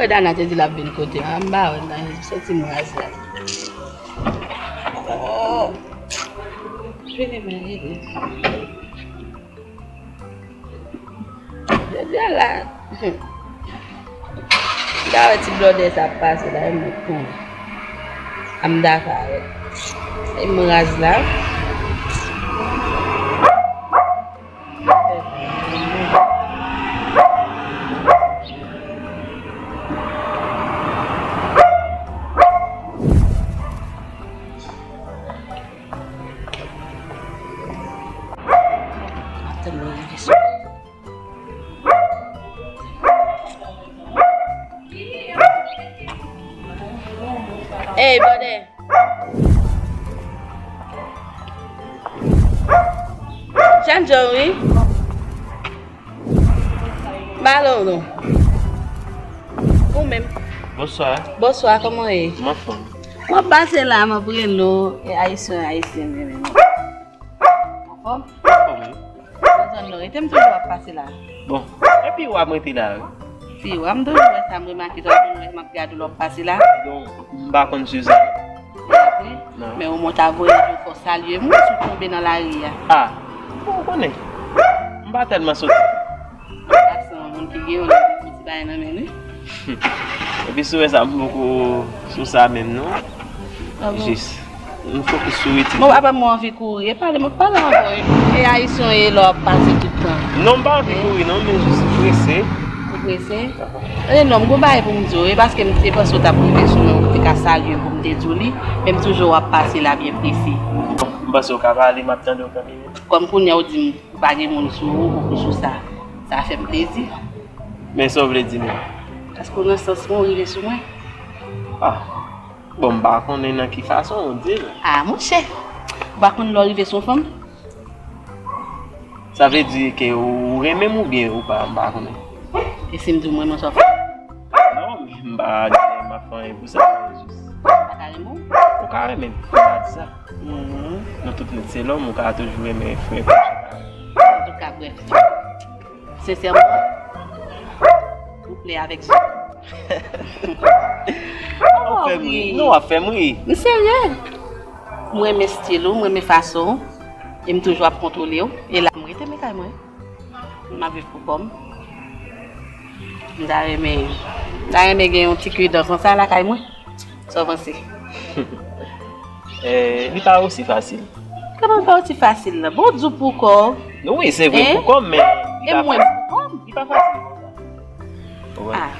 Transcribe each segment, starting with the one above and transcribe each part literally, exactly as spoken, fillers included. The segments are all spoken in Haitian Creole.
Dana te di l ap vin kote m, m pa wè l nan, soti m raz la. Oh. Vini men, vini. Jodi a la, m ta wè ti blòdè sa ap pase la, e mwen konn. A m dakò avè l. E m raz la. Ey, bòdè. Jan John, wi. Malo, non. Ou menm? Bonswa. Bonswa, kòman w ye? M anfòm. Mwen pase la, mwen prele w, e ayisyen, ayisyen, men, men. Anfòm? Anfòm, wi. Mwen tann non, rete m toujou ap pase la. Bon, epi w ap rete la, wi. Si, w ap m toujou wè sa, m remake sa, w ap toujou wè m ap gade w lè w ap pase la. Bon, m pa konn Suzanne. Vre? Non. Men ou mwen ta voye di w fò w salye m, wi, si w tonbe nan lari a. Ah, bon, ou konnen. M pa tèlman soti. Sa se yon moun ki gen yon ti bagay nan men li. Epi si w wè sa, m poko sou sa menm, non. Ah bon? Jis, m fokis sou etid. Bon, apa mwen anvi kouri. E pale, mwen pale ankò, wi. E ayisyen w ye lè w ap pase tout tan. Non, m pa anvi kouri, non, men jis m prese. Ou prese? Tande non, m gon bagay pou m di w, e paske m te panse w t ap rive sou mwen, ou te ka salye m pou m te di w li, men m toujou w ap pase la byen prese. Bon, m panse w ka pale, m ap tande w kanmenm. Kòm kounye a w di m ou pa gen moun sou ou, ou poko sou sa, sa fè m plezi. Men sa w vle di menm? Paske w nan sans mwen, ou rive sou mwen. Ah. Bon, m pa konnen nan ki fason w di l. Ah, monchè, ou pa konn lè w rive sou yon fanm? Sa vle di ke ou renmen m oubyen ou pa, m pa konnen. E si m di w m renmen w, sa w fè? Non, m pa di m ap fè anyen pou sa, men jis. Ou pa ka renmen w? Ou ka renmen m, m pa di sa. Mhm. Nou tout nèt se lòm, ou ka toujou renmen frè kòm se parèy. Antouka, brèf. Sensèman, ou plè avèk zye. W ap fè m ri. Non, w ap fè m ri. M serye. M renmen stil ou, m renmen fason w. E m toujou ap kontwole w. E la, m rete men kay mwen. M ap viv pou kò m. M ta renmen, m ta renmen gen yon ti kwi dan konsa lakay mwen. Sa w panse? Eh, li pa osi fasil. Kòman li pa osi fasil la? Bon, di w pou kò w. Wi, se vre, pou kò m, men li pa fasil. E mwen pou kò m? Li pa fasil konsa. Ou wè? Ah.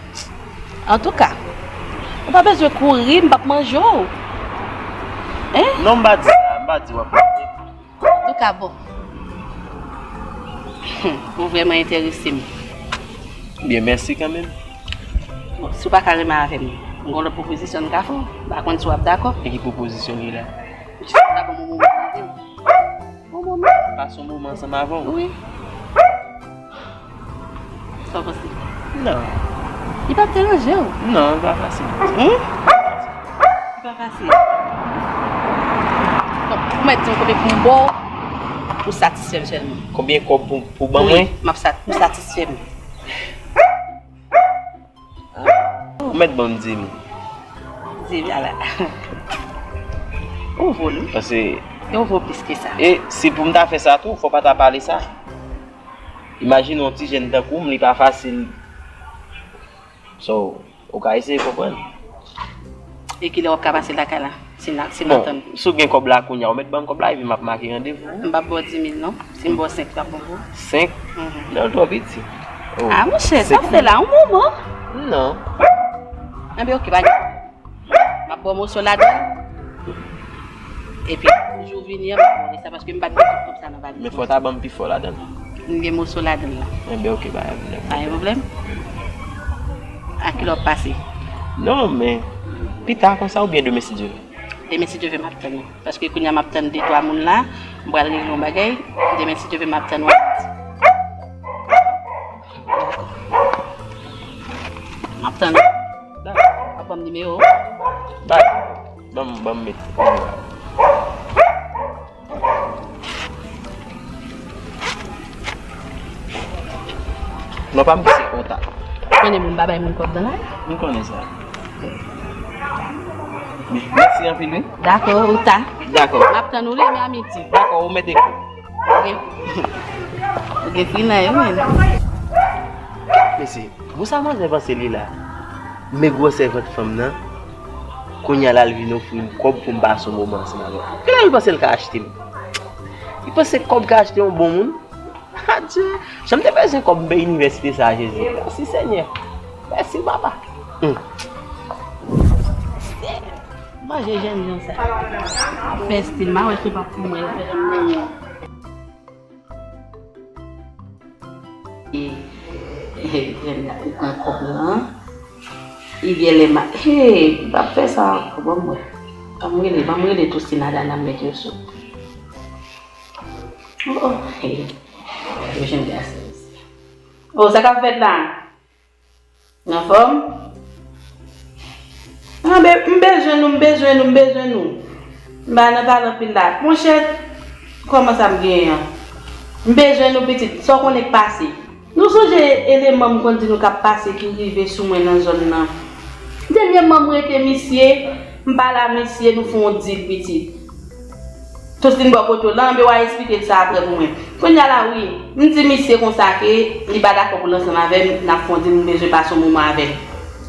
Antouka, ou pa bezwen kouri, m p ap manje w. Hein? Non, m pa di sa, m pa di w ap manje. Antouka, bon. Ou vrèman enterese m. Byen, mèsi kanmenm. Bon, si w pa ka renmen avè m, m gon lòt pwopozisyon m ka fè w. M pa konn si w ap dakò. E ki pwopozisyon li la? Jis sa bon moman avè w. Bon moman. Pase yon moman ansanm avè w. Wi. Sa w panse? Non. Li p ap deranje w? Non, li pa fasil. Hum? Li pa fasil. Donk, ou mèt di m konbyen pou m ba w pou satisfè m sèlman. Konbyen kòb pou, pou ban mwen? Wi, m ap sat-, pou satisfè m. Ou mèt ban m di m. Di m ala. Ou vo l, wi. Paske. E ou vo plis ke sa. E si pou m ta fè sa tou, fò w pa ta pale sa. Imajine yon ti jèn tankou m, li pa fasil. So, ou ka eseye konprann. E kilè w ap ka pase lakay la? Si n a, si n a tann. Bon, si w gen kòb la kounye a, ou mèt ban m kòb la, epi m ap make randevou. M p ap ba w di mil non. Si m ba w senk, l ap bon pou ou? Senk? Mhm. Non, l twò piti. Oh. Ah, monchè, sa w fè la, yon moman. Non. Enben, oke, pa gen. M ap ba w moso ladan l. Epi, jou vini an, m ap ba w sa, paske m pa t gen tout kòb sa nan valiz mwen. Men fò w ta ban m pi fò ladan l. M gen moso ladan l la. Enben, oke, pa gen pwoblèm. Pa gen pwoblèm. A kilè w ap pase? Non, men pita konsa oubyen demen si Dye vle. Demen si Dye vle m ap tann ou. Paske kounye a m ap tann de twa moun la, m pral regle yon bagay. Demen si Dye vle m ap tann ou. M ap tann ou. W ap ban m nimewo w? Bay. Ban m, ban m met. Non pa m ki se kontak. Konnen moun pa bay moun kòb nan lari. M konnen sa. Mèsi anpil, wi. Dakò, ou ta. Dakò. M ap tann ou, Lemi Amiti. Dakò, ou mete kou. Ou gen, ou gen finay, wi, menn. Mesye, bon sa manzè panse li la? Men gwosè vant fanm nan. Kounye a la, l vin ofri m kòb pou m pase yon moman ansanm avè l. Kilè l panse l ka achte m? Li panse kòb ka achte yon bon moun? Adye! Jan m te bezwen kòb m peye inivèsite sa a, Jezi. Mèsi, Senyè. Mèsi, Papa. Hmm. Manje jènjan sa. Fè stil, ma wè se pa pou mwen, yo fè jènjan. E, e, jènjan, ou pran kòb lan. Li gen lè ma, hey, m p ap fè sa ankò, ban m wè. Ban m rele, ban m rele Toussaint Adana, m met yo sou. Oh, oh, hey. Yo jwenn gason isi. Oh, sa k ap fèt la? Anfòm? Ah, be-, m bezwen nou, m bezwen nou, m bezwen nou. M pa nan pale anpil la. Monchè, kòman sa m genyen an? M bezwen nou, pitit. Sa w konnen k pase? Nou sonje eleman m konn di nou k ap pase ki rive sou mwen nan zòn nan. Dènyèman, m rete misye, m pale a misye, nou fè yon dil, pitit. Toussaint bò kote w lan, anben w a eksplike l sa apre pou mwen. Kounye a la, wi, m di misye konsa ke li pa dakò pou l ansanm avè m, n ap fè yon dil, m bezwen pase yon moman avè l.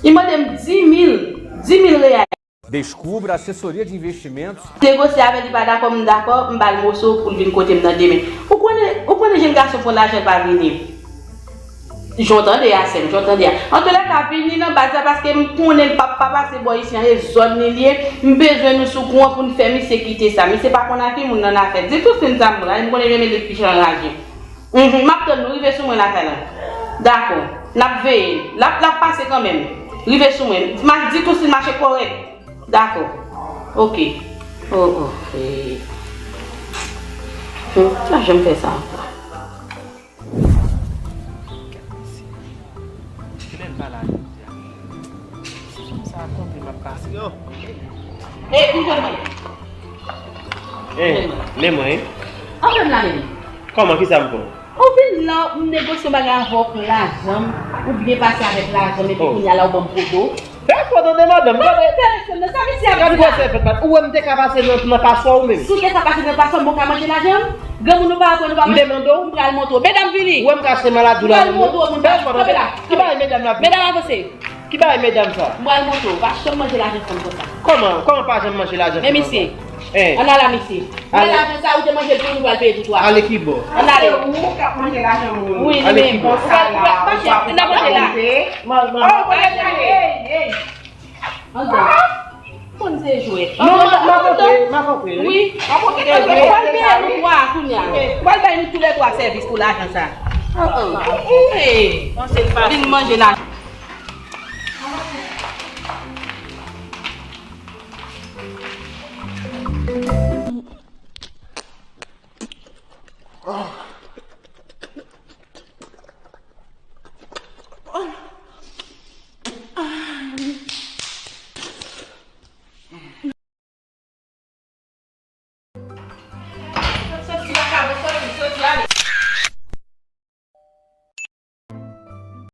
Li mande m dis mil, dis mil reyal. Descubra assessoria de investimentos. Negosye avè l, li pa dakò, m dakò, m ba l moso pou l vin kote m nan demen. Ou konnen, ou konnen jèn gason pran lajan, l pa vini. Jan w tande a, sè m, jan w tande a. Antoulèka, vini nan baz la, paske m konnen l p ap pa pase bò isi an, e zòn li l ye, m bezwen nou sou kou an pou n fè misye kite sa. Misye pa konn a ki moun nan afè. Di Toussaint sa m pran, m konnen menm li k pi anraje. Mhm, m ap tann nou, rive sou mwen lakay la. Dakò, n ap veye. L ap, l ap pase kanmenm. Rive sou mwen. Ma-, di Toussaint mache kòrèk. Dakò. Oke. Oh, oh. Eh. Hmm, sa janm fè sa ankò. Kilè l pale a jodi a? Si fanm sa a twonpe m ap pase. E, m fè mwen. E, men mwen. Antre m la menm. Kòman, kisa m fè w? Ou vin la, m negosye yon bagay avè w pou lajan m, ou byen pase avèk lajan m, epi kounye a la ou ban m poto. Fè fò tande madanm, gade. Gade gwosè fèt la. Ou wè m te ka pase nan, nan paswa ou menm. Si w te ka pase nan paswa m, bon, w ka manje lajan m? Granmoun ou pa aprann ou pa manje. M te mande w. M pral montre w. Medam vini. Ou wè m ka achte maladi ou la menm. M pral montre w, moun pa. Fè fò tande. Ki bagay medam la? Medam avanse. Ki bagay medam sa? M pral montre w. Pa janm manje lajan fanm konsa. Kòman? Kòman pa janm manje lajan fanm konsa? Men misye. Ann ale a misye. Mwen lajan sa ou te manje l tou, nou pral peye tou twa. Ale ki bò? Ann ale. Se ou k ap manje lajan moun. Wi, li menm. Ou pral, ou pral mache, n ap manje la. Ann ale. Konn se jwèt. Non, m ap antre, m ap antre. Wi. Ou pral peye nou twa kounye a. Ou pral bay nou toulètwa sèvis pou lajan sa. Vin manje lajan.